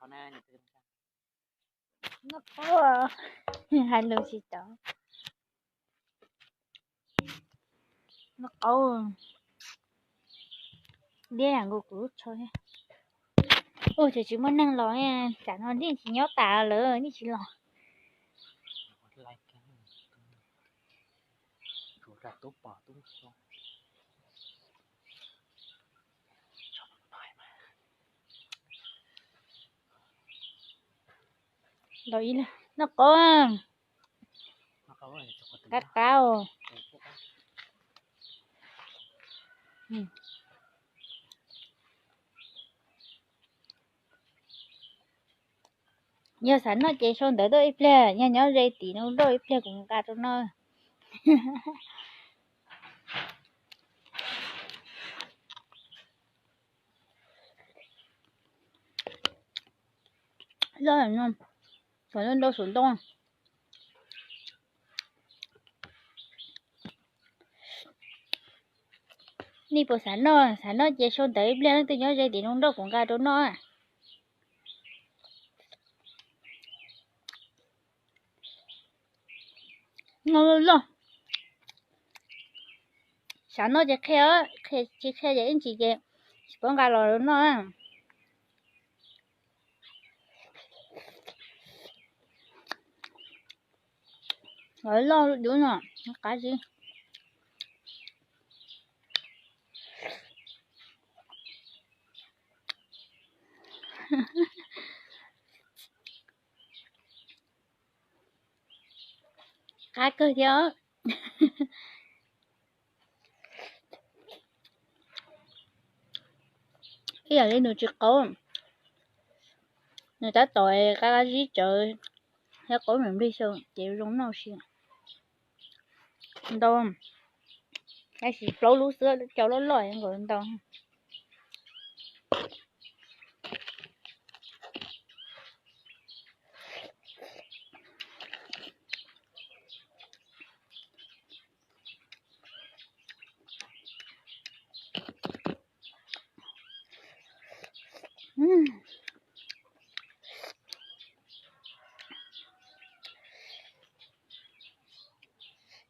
Noj qaub, hais lus tsis tau. Noj qaub, liab nkaus kuv lub tsho. Ua tseem tsis muaj neeg los, tsam no nej tsis nyob tas lawm nej tsis los. Noj qaub, qab qab. Yog xav noj ces sau ntawv tuaj ib pliag, yog nyob ze tim no nrauj ib pliag kuv nqa rau noj. Loj no, saum ntoo, saum ntoo. Nej puas xav noj? Xav noj ces sau ntawv ib pliag, leej twg nyob ze tim no nrauj kuv nqa rau noj. Noj loj loj. Xav noj ces qhia, tsis qhia ces ib ntsis ces tsis paub nqa los rau noj. Loj dub no, qab zib. Qab kawg thiab. Ib yam li nws tsis qaub, nws tab tom qab zib tsawv thiab qaub me nplig xyaw ces zoo noj si. Ntau, tab sis plaub lub xwb, cov loj loj nkaus ntau.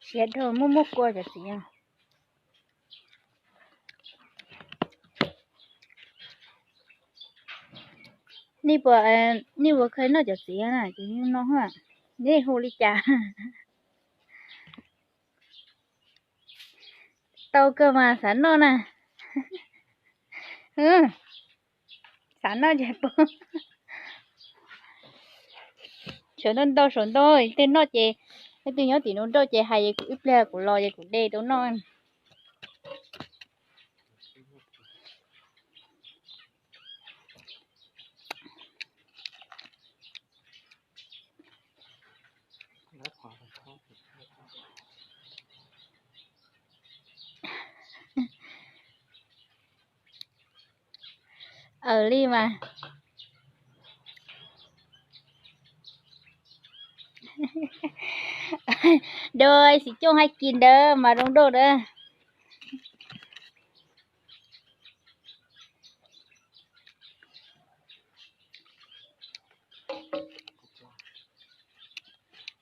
Siav dhau, muaj muaj kua cov txiv. Nej puas, nej puas kheev noj cov txiv na, ces no, nej hu li cas? Tau kawg mas xav noj na. Xav noj ces pub. Saum ntoo, saum ntoo, leej twg noj ces, leej twg nyob tim no nrauj ces hais ib pliag kuv los ces kuv de rau noj. Aws li mas. Dua xiv cooj hais kis ntawd mas zoo dua na.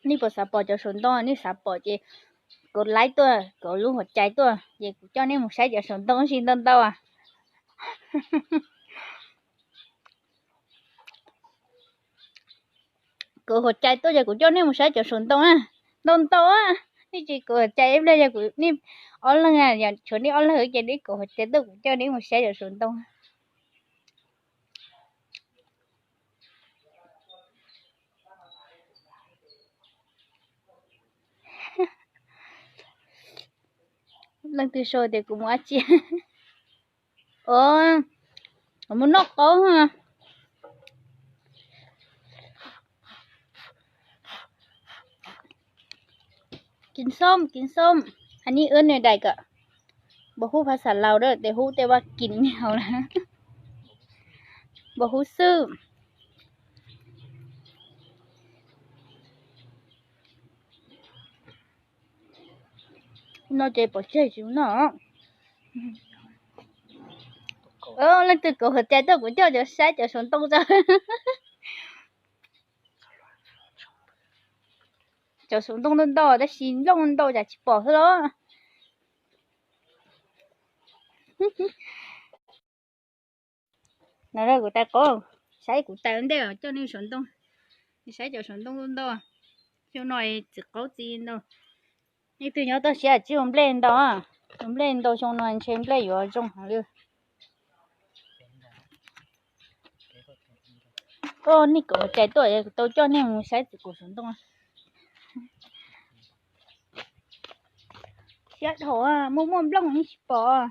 Nej puas xav pom cov saum ntoo? Nej xav pom ces kov like tuaj, kov lub huas cai tuaj, ces kuv coj nej mus saib cov saum ntoo tsis ntau ntau. Kov huas cai tuaj ces kuv coj nej mus saib cov saum ntoo na. Ntau ntau, nej tsis kov huas cai ib pliag, yog kuv, nej ob leeg, tshuav nej ob leeg ces nej kov huas cai tuaj kuv coj nej mus saib cov saum ntoo. Leej twg sau tias kuv mus ab tsi? Mus noj qaub. Kis xom, kis xom. Hais ni ưn nws dais kom. Npau hub phab xav laus da, tes hub tej vaj kis hauv na. Npau hub xwb. No ces pom tseg tsis noj. Leej twg kov huas cai tuaj kuv coj cov saib cov saum ntoo tso. Cov saum ntoo ntau ntau tab sis nplooj ntau cas tsis pom xwb los. No kuv tais qaub, saib kuv tais ua ntej coj nej saum ntoo, saib cov saum ntoo ntau ntau. Xyoo no txiv qaub txi ntau. Leej twg nyob toj siab tsis ua nplej ntau, ua nplej ntau xyoo no ntshe nplej yuav zoo heev li. Koj nej kom cais tuaj tau coj nej mus saib txiv qaub saum ntoo. Siab dhau, muaj muaj nplooj yeej tsis pom.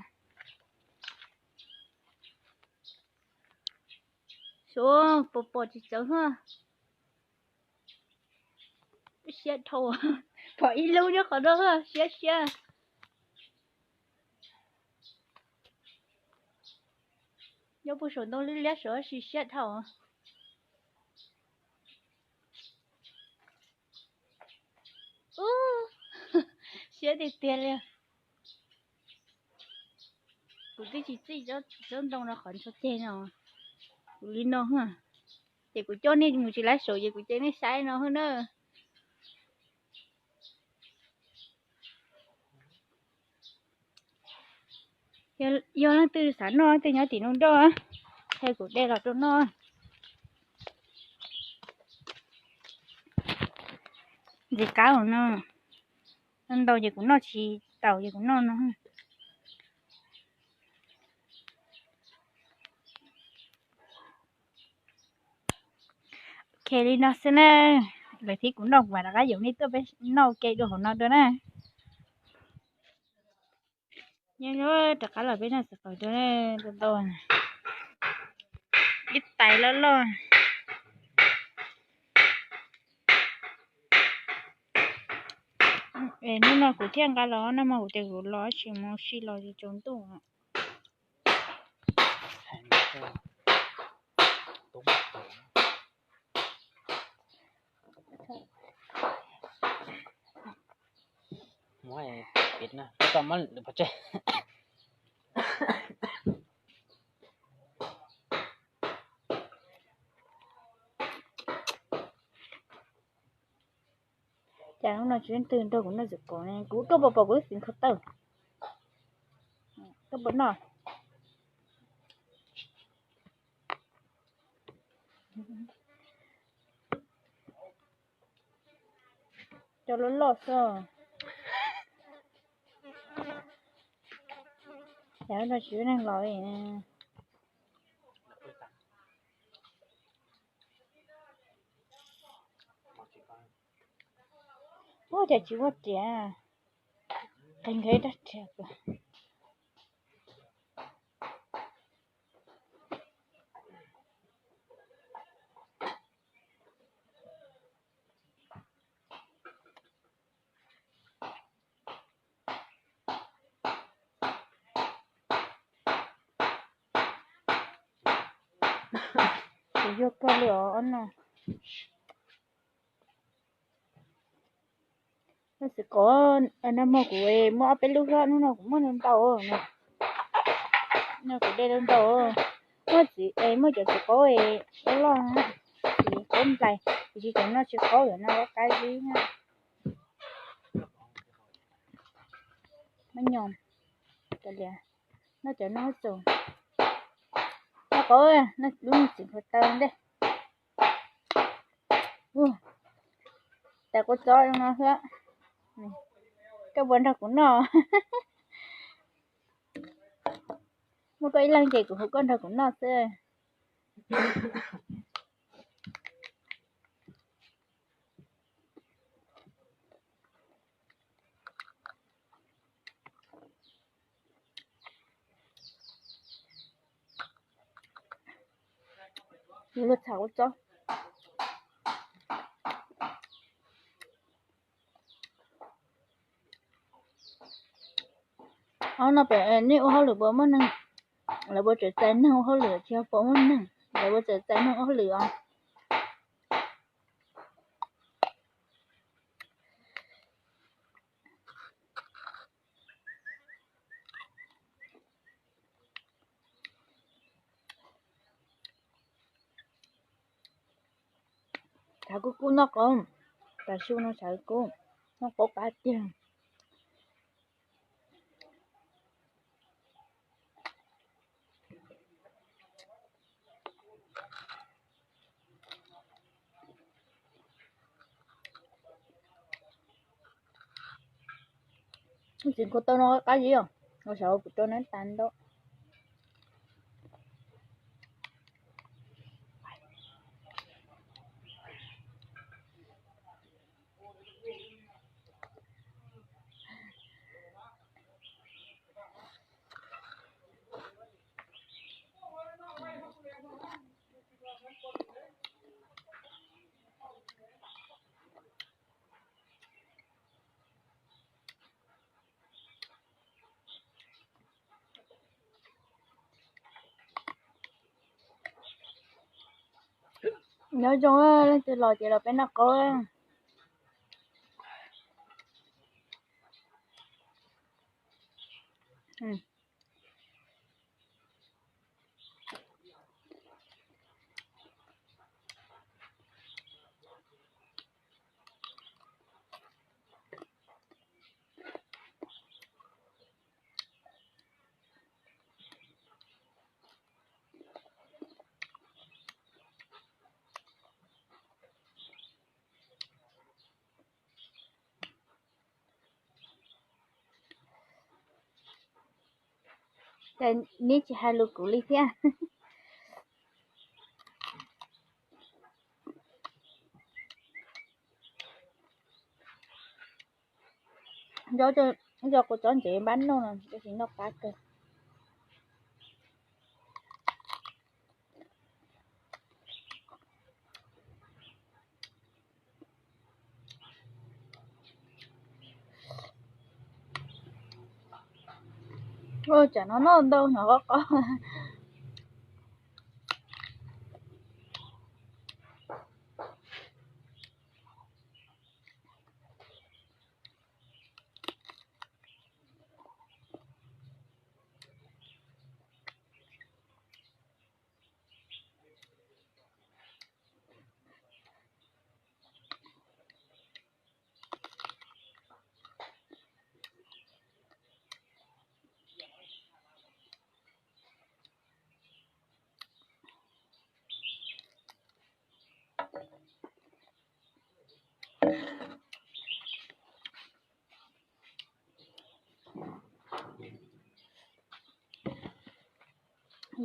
Suav pom pom tsis txawv hos. Siab dhau, pom ib lub nyob qhov no hos, siab siab. Nyob puag saum ntoo liab liab saud tab sis siab dhau. Ub, siab tiag tiag li. Kuv twb tsis txij tsob ntoo rau qhov ntxhua ceg no. Kuv li no, ces kuv coj nej mus tsis laib saum ces kuv cia nej saib no na. Yog leej twg xav noj leej twg nyob tim no nroj, ces kuv de los rau noj. Ntxim qab no, ntau ces kuv noj tsis taus ces kuv noj no. Ok li no xwb na, lawv thiab kuv noj kuv mam rov qab yaum nej tuaj peb noj ua ke dua hauv no dua na. Nyob nyob rov qab los peb noj txiv qaub dua na, ntau ntau, ib tais loj loj. Hnub no kuv thiaj nqa los, nag hmo kuv tias kuv los tsis mus si los tsaus ntuj. Cas hnub no tsis leej twg nrog kuv noj txiv qaub ne, kuv tuaj pom pom kuv lub xim kho taw. Tuaj pom noj. Cov loj loj xwb. Cas hnub no tsis muaj neeg los li. Ua cas tsis muaj riam, qee nkawd ib rab riam. Kuv yuag kawg li os ob no. Noj txiv qaub, nag hmo kuv muaj ob peb lub hlob, hnub no kuv muaj ntau ntau. No kuv de ntau ntau. Muaj txiv, muaj cov txiv qaub loj loj, txiv qaub nplais, tiam sis cov no tsis qaub, cov no qaib zib na. Muab nyom, cov lias, noj cov no txaus. Noj qaub, noj lub txiv kho taw ntej. Tais qaub txob no xwb. Koj puas nrog kuv noj? Muaj koj ib leeg ces kuv hu koj nrog kuv noj xwb. Yuav luag txham ua txob. Ob no pem nej ua hauj lwm puas muaj neeg? Lawv puas txawm txais neeg ua hauj lwm tsis yog puas muaj neeg, lawv puas txawm txais neeg ua hauj lwm os? Thav kub kub noj qaub. Kav su no sawv kub, noj qab qab tiag. Txiv kua tau no qab zib os, ua saum kuv rau nab tas ntau. Nyob zoo, leej twg los ces los peb noj qaub. Neb tsis hais lus kuv li thiab. Nco kuv tsob ntsev npab noj no, tab sis noj qab kawg. Tsam no noj ntau hnov qob qob.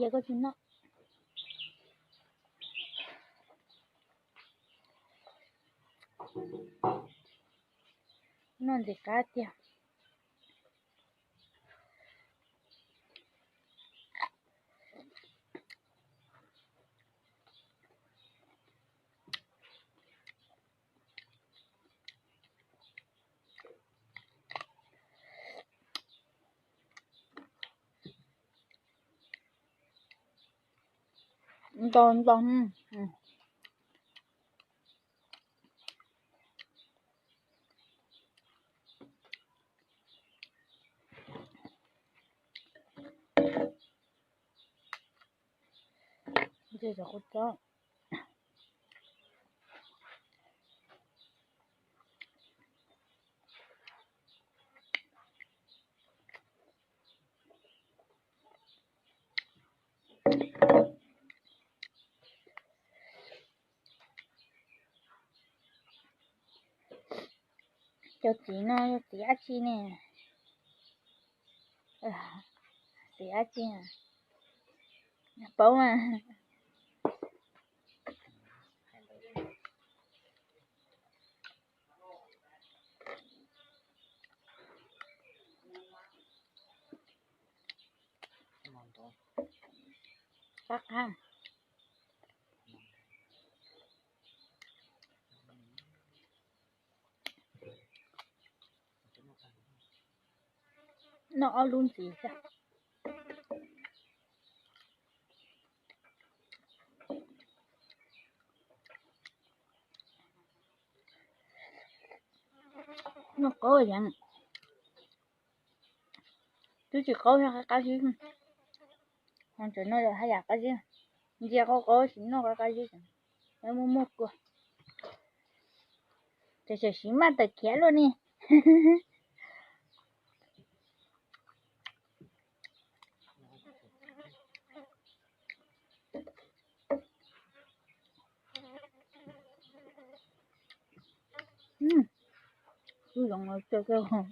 Yog koj tsis noj, noj ntxim qab tiag. Ntau ntau. Cov qub tsob. Cov txiv no yog txiv dab tsi ne? Txiv dab tsi? Paub mas. Qab qab. Noj ob lub ntxiv xwb. Noj qaub yeej, twb tsis qaub, qab qab zib. Ho tam no yog haj yam qab zib, ntsia qaub qaub tsis noj qab qab zib, muaj muaj kua. Tseem siv maj tawm khiav luaj ne. Kuj zoo.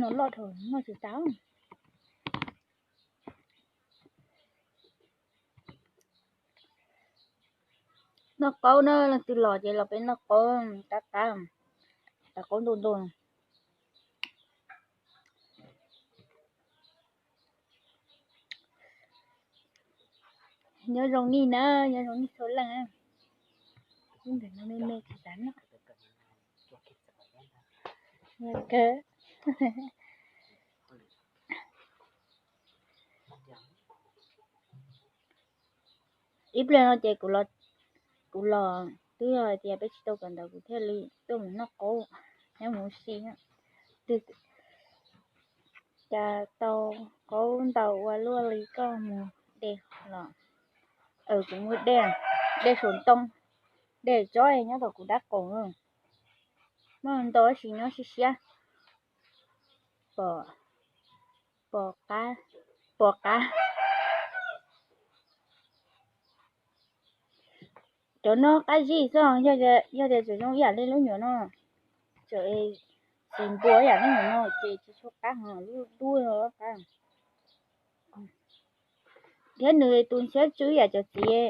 No loj dhau noj tsis tas. Noj qaub na, leej twg los ces los peb noj qaub, qab qab, qab qaub ntuj ntuj. Nyob zoo nej na, nyob zoo nej txhua leej. Lub ntawm no me me tsis xav noj. Ib pliag no ces kuv los, kuv los twb yog hais tias peb tsis tau kawm ntawv kuv thiaj li tuaj mus noj qaub, nyob mus si. Twb cas tau qaub ntau ua luaj li koj mus de los. Kuv mus de, de saum ntoo, de tsob nyob tom kuv dab qoom. Muaj ntau tab sis nyob siab siab. Pom, pom qab, pom qab. Cov no qab zib xwb, yog tias tseem zoo ib yam li lub nyuam no, tseem txiv npua ib yam lub nyuam no ces tsis tshua qab, ho lub dub qab. Thiab nws tus ntshiab tsw ib yam cov txiv,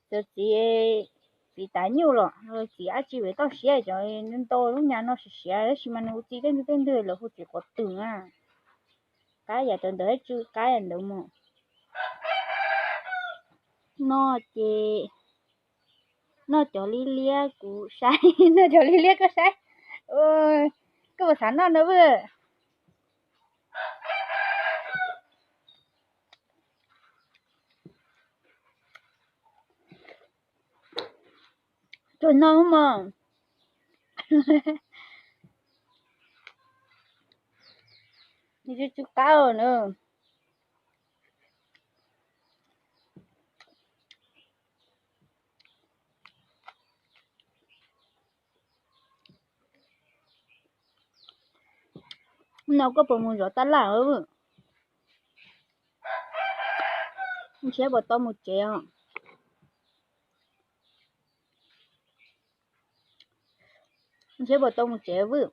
cov txiv, txiv tav nyuj los txiv dab tsi vim toj siab, cov ntau lub nyuam no siav siav tab sis mas nws ua txiv tej ntwg tej ntwg lawv hu txiv quav twm na. Qab yam cov ntawd tsw qab yam ntawd mus. Noj ces, noj cov liab liab kuv saib, noj cov liab liab koj saib. Koj puas xav noj no vwj? Tsuag no mog. Nws tsw tsw qab na. No koj puas mus zov tab laj? Ntshe puas tau mus tsev os. Ntshe puas tau mus tsev vwj.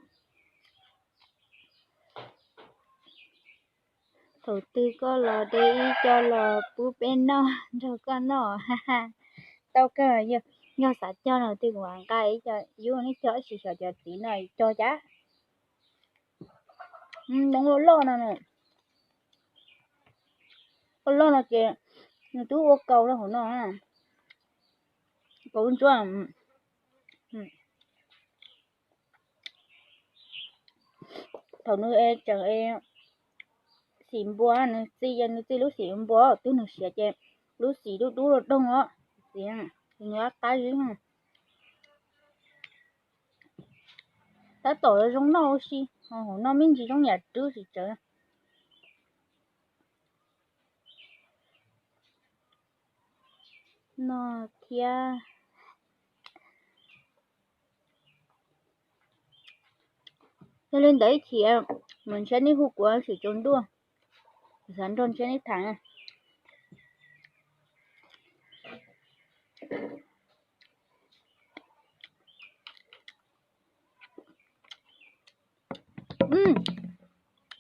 Thaum twg koj los de ib co los pub peb noj nrog koj noj. Tau kawg, yog xav cog no twg kuv nqa ib co, yus nej cog ib sim xyov cov txiv no cog cas. Ntoo loj loj no, ua loj no ces nws twb ua kaus rau hauv no, kaus ntsuab. Thaum nws tseem xim npua, nws txi, nws txi lub xim npua twb nws siav ces lub xim dub dub los doog os, nws qab zib. Tab tom zoo noj ua si, hauv no me ntsis zoo yam rwb tsis tsawv. No thiab. Yog li ntawd ib chim mas ntshe nej hu kuv sim tsaus ntuj, kuv xav nrog ntshe nej tham.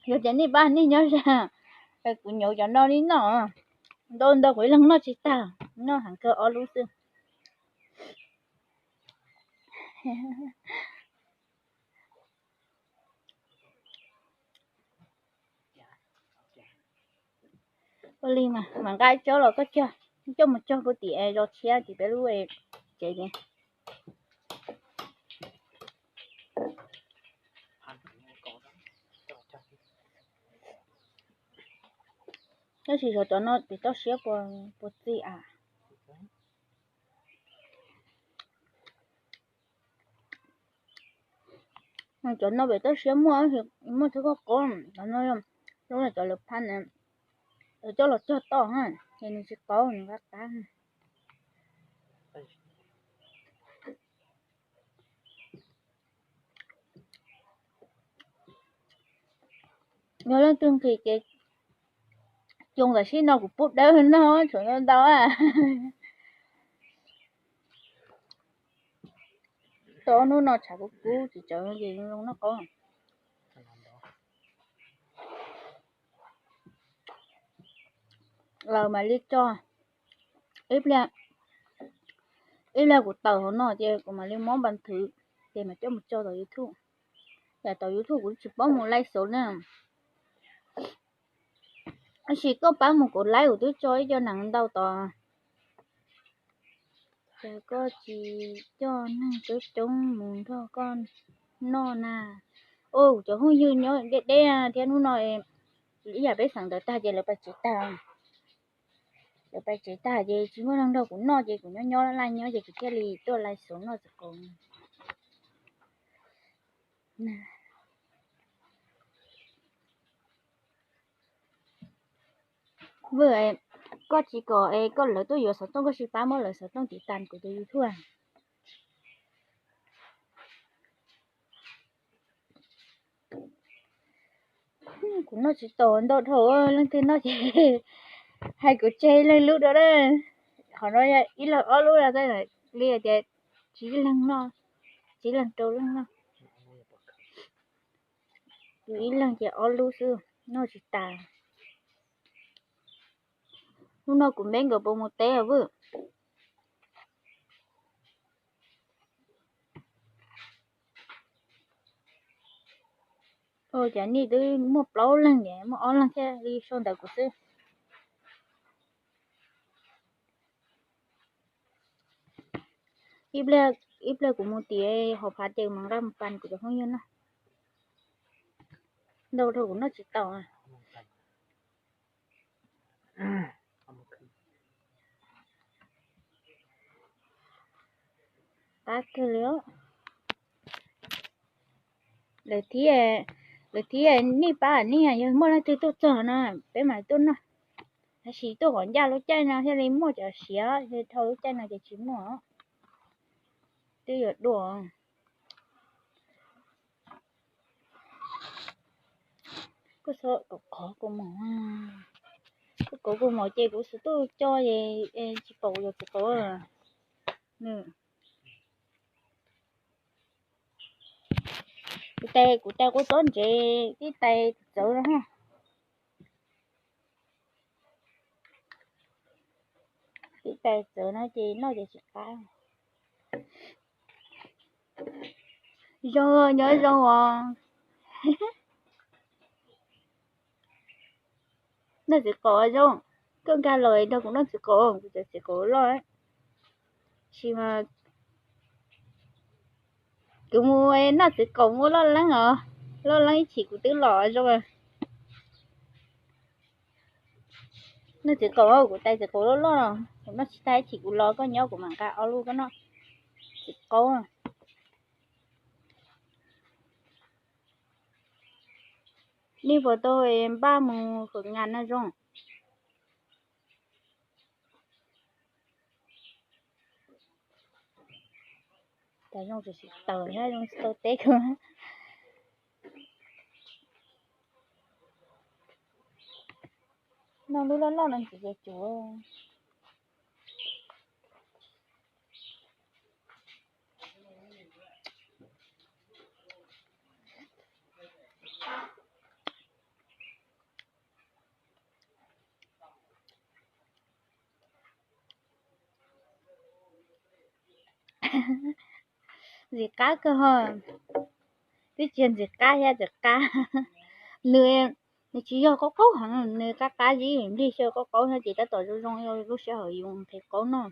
Yog tias nej pab nej nyob ze, kuv nyuam cov no li noj, ntau ntau kuv ib leeg noj tsis tag, noj heev kawg ob lub xwb. Ua li mas mam nqa tsob los koj cog, coj mus cog puag tim zos tshiab tim peb lub tsev ces. Tab sis xyov cov no tim toj siab puas txi a. Cov no pem toj siab muaj, muaj thawj koj qub, cov no yog Cov lawv phab na, lawv coj los cog toj na, ces nws tsis qaub, nws qab qab. Yog leej twg nqhis ces xyoo tam sim no kuv pub dawb no tshuav ntau ntau. Tau ob hnub no tshav kub kub tsis tsawv ces zoo noj qaub. Lawv mam li tso ib pliag, ib pliag kuv tawm hauv no ces kuv mam li muab npas nthwv ces mam coj mus tso tom YouTube. Yam tom YouTube kuv tsis paub mus laij xauv na. Tab sis koj pab mus kuv laij kuv twb tso ib co neeg ntau tod. Ces koj tsis coj neeg coob coob mus nrog koj noj na. Ua kuv cov phooj ywg nyob deb deb thiab hnub no ib yam peb xeem ntawd tag ces lawv pais tsev tag. Lawv pais tsev tag ces tsis muaj neeg nrog kuv noj ces kuv nyob nyob laj nyob ces kuv thiaj li tuaj laij xauv noj txiv qaub. Vwm, koj tsis kom es koj lawv tuaj yuav xov tooj, koj sis pab muab lawv xov tooj tiv tas kuv tus YouTube. Kuv noj tsis tau ntau dhau, leej twg noj ces hais kuv tseg leej lub dua. Qhov no ib leeg ob lub li tias tsib leeg noj, tsib leeg rau leej noj. Kuv ib leeg ces ob lub xwb, noj tsis tas. Hnub no kuv me nkawd puas mus teb os vwm? Cov nej twb muaj plaub leeg ces muaj ob leeg thiaj li sau ntawv kuv xwb. Ib pliag kuv mus tim hauv phav ces mam nqa mus pas kuv cov phooj ywg noj. Ntau dhau kuv noj tsis tau. Qab kawg li. Lawv thiaj, lawv thiaj nej pab nej, yog muaj leej twg tuaj txog no peb mam tuaj noj. Tab sis tuaj qhov ncaj lub caij no thiaj li muaj cov siav, dhau lub caij no ces tsis muaj. Twb yuav dua. Kuv qhov kuv mos, kuv qhov kuv mos ces kuv xav tuaj coj es tsis pom kuv yuav txiv qaub. Kuv tais, kuv tais quav txob ntsev, tib tais txawv no. Tib tais txawv no ces noj ces tsis qab. Zoo, nyob zoo os. Noj txiv qaub zoo, koj nkag los nrog kuv noj txiv qaub, kuv cov txiv qaub loj. Sis mas kuv mus noj txiv qaub muaj loj leeb os, loj leeb ib chim kuv twb los zoo. Noj txiv qaub, kuv tais txiv qaub loj loj, kuv noj tsis tag ib chim kuv los koj nyob kuv mam nqa ob lub koj noj. Txiv qaub. Nej puas tau npaj mus khwv ngas no zoo? Cas zoo tsis tau thiab, zoo tsis tau teb kuv. Noj lub loj loj no ntxiv ces cuav. Ntxim qab kawg ho. Twb tsis yog ntxim qab thiab, ntxim qab. Nws, nws tsis yog qaub qaub heev, nws qab qab zib nplig xyaw qaub qaub thiab ces tab tom zoo zoo lub sij hawm yus nqhis qaub noj.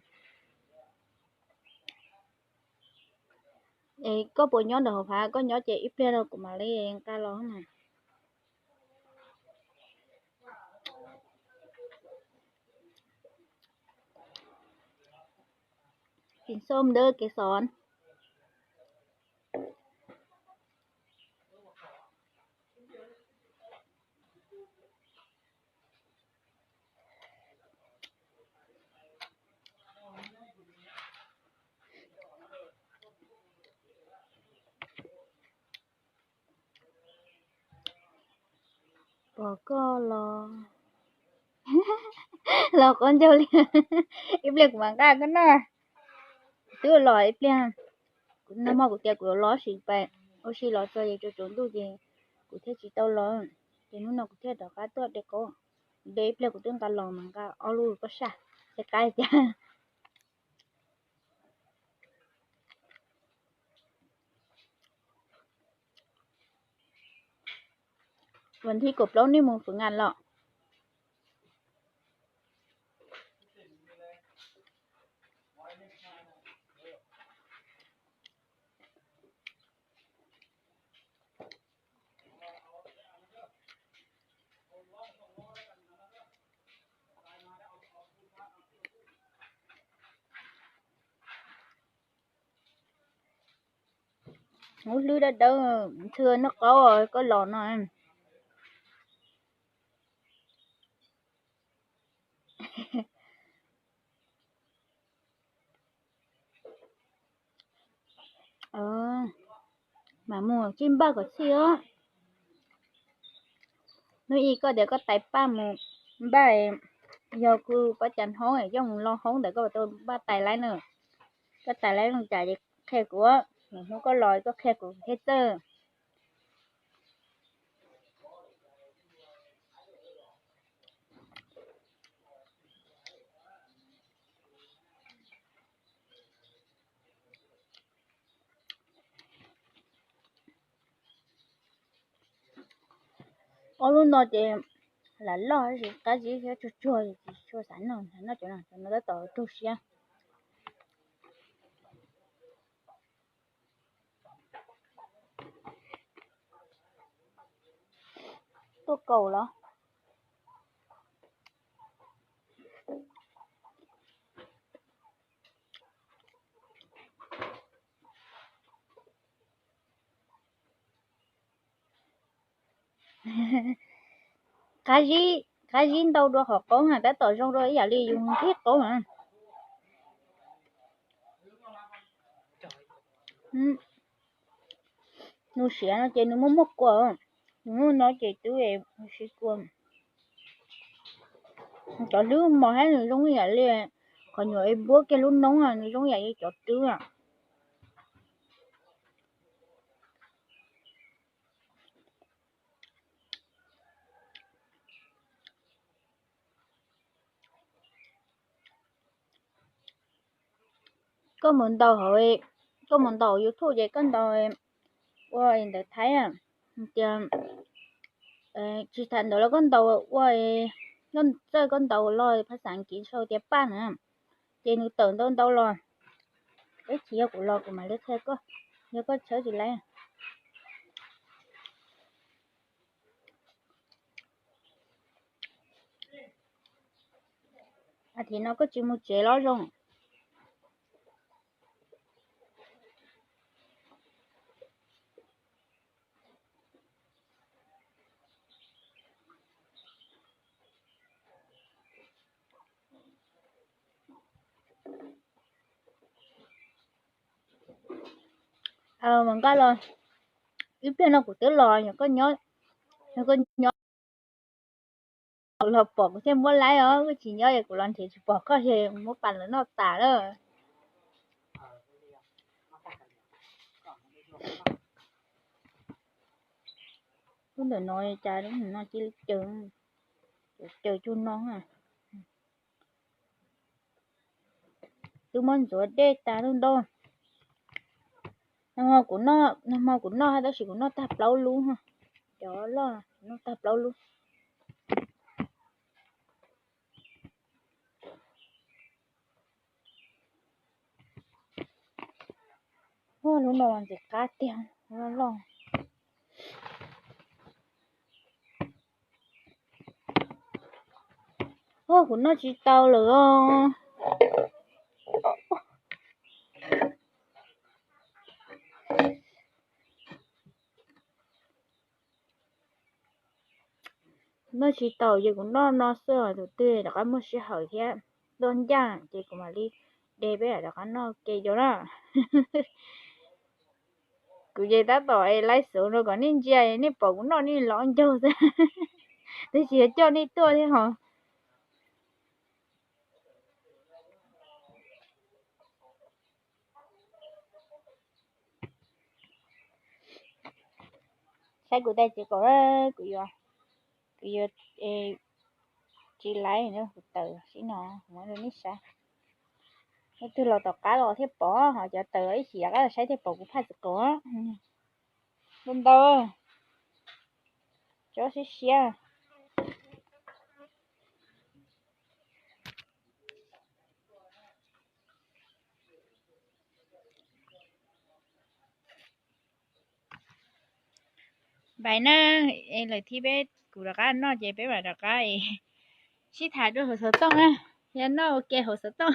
Es koj puas nyob ntawm hauv phav? Koj nyob ces ib pliag rau kuv mam li nqa los na. Sin xom dawb kev xom. Koj los, los qhov ncauj li, ib pliag kuv mam nqa koj noj. Kuv twb los ib pliag, nag hmo kuv tias kuv yuav los sis pais ua si los txog es tsaus tsaus ntuj ces kuv thiaj tsis tau los, ces hnub no kuv thiaj rov qab tuaj de qaub. De ib pliag kuv twb nqa los mas nqa ob lub koj saj thiab qab cas. Vas thib kaum plaub nej mus Phú Ngan los? Lub hlwb dawb dawb, ntxhw noj qaub koj los no. Mam mus tsis npaj kom txhij os. Hnub ib koj tias koj tais paj mus npaj, yog kuv pab cas hoob yooj mus lo hoob ntawd koj tau npaj tais laib na. Koj tais laib zoo cas ces qhia kuv, hnub koj los koj qhia kuv thiaj txawj. Ob lub no ces lam loj tab sis qab zib thiab tsuag tsuag tsis tshua xav noj, noj cov no, cov no tab tom raug siab. Tuaj kaus los? Qab zib, qab zib ntau dua qhov qoob na, tab tom zoo dua ib yam li yus nqhis qoob na. Nws siav no ces nws muaj muaj kua, nws muaj no ces twb siav kua. Cov hlwb mos thiab nws zoo ib yam li qhov nyuam es npuab kiag lub noob, nws zoo ib yam li cov twb. Koj mus ntaus hauv, koj mus ntaus YouTube ces koj ntaus ua ntawv Thaib tias, tsis tham ntawd los koj ntaus ua, koj txawj koj ntaus los phas xas Askiv sau tias paj na, ces nws tawm ntau ntau los. Ib chim yog kuv los kuv mam li qhia koj, yog koj tshawb tsis laib. As thiv no koj tsis mus tsev los zoo. Mas nqa los, ib pliag no kuv twb los, yog koj nyob, yog koj nyob los pom kuv thiaj muab laib os, kuv tsis nyob es kuv los nrhiav tsis pom koj ces muab pas lawv noj tas lawm. Lub ntawm no cas lub no cia li caws, caws cuag no. Twb muab ntxuav dej tas lub ntau. Nag hmo kuv noj, nag hmo kuv noj tab sis kuv noj tag plaub lub, cov loj noj tag plaub lub. Lub no ntxim qab tiag, loj loj. Kuv noj tsis tau lawm os. Noj tsis tau ces kuv noj no xwb, tus twg rov qab muaj sij hawm thiab tuaj ncaj ces kuv mam li de peb rov qab noj ke yom na. Kuv ces tab tom es laib xwb no kom nej ntsia nej pom kuv noj nej los ncaug xwb. Tab sis yuav coj nej tuaj thiab hos. Saib kuv tais txiv qaum, kuv yuav, kuv yuav tsis laiv kuv taws sib no, muab rau nej saib. Leej twg los tom qab los thiaj pom, ho cov taws ib chim rov qab los saib thiaj pom kuv phaj txiv qaum. Ntau ntau, tsob siab siab. Npais na, es lawm thiab peb, kuv rov qab noj ces peb mam rov qab es sib tham dua hauv xov tooj na, yog noj ua ke hauv xov tooj.